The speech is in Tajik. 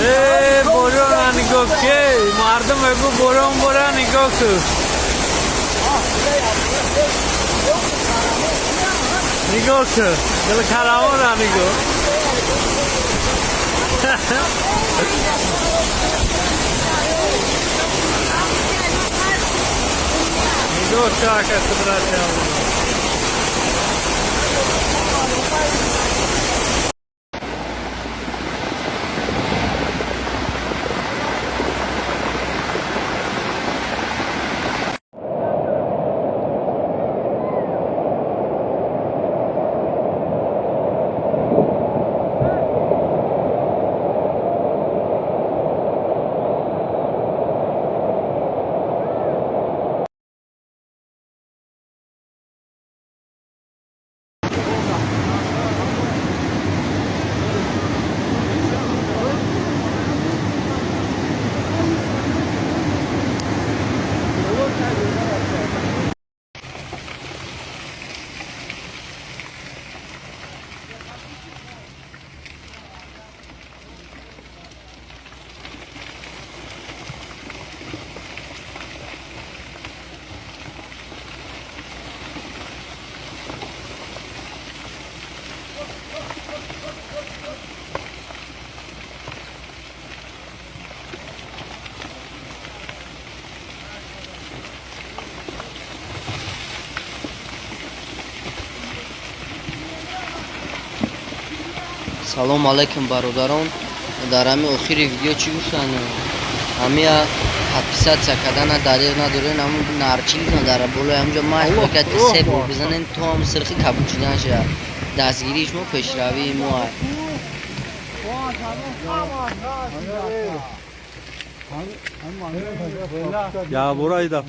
Э, борона нигоҳ ке, мардум мегӯ, борон бора, нигоҳ ку, нигоҳ ку, дилкарамона нигоҳ. Нигоҳ чака қудратиамона. Салом алайкум, бародарон. Дар ҳами охири видео чӣ гуфтан? Ҳамия подписаться кардана дариғ надорен, ҳамун нарчилитон дар болои ҳамҷо маҳз бокад, ки се бор бизанен, то ҳам сирхи кабуд шудан шавад. Дастгирии шумо пешравии мо. Я бура ида.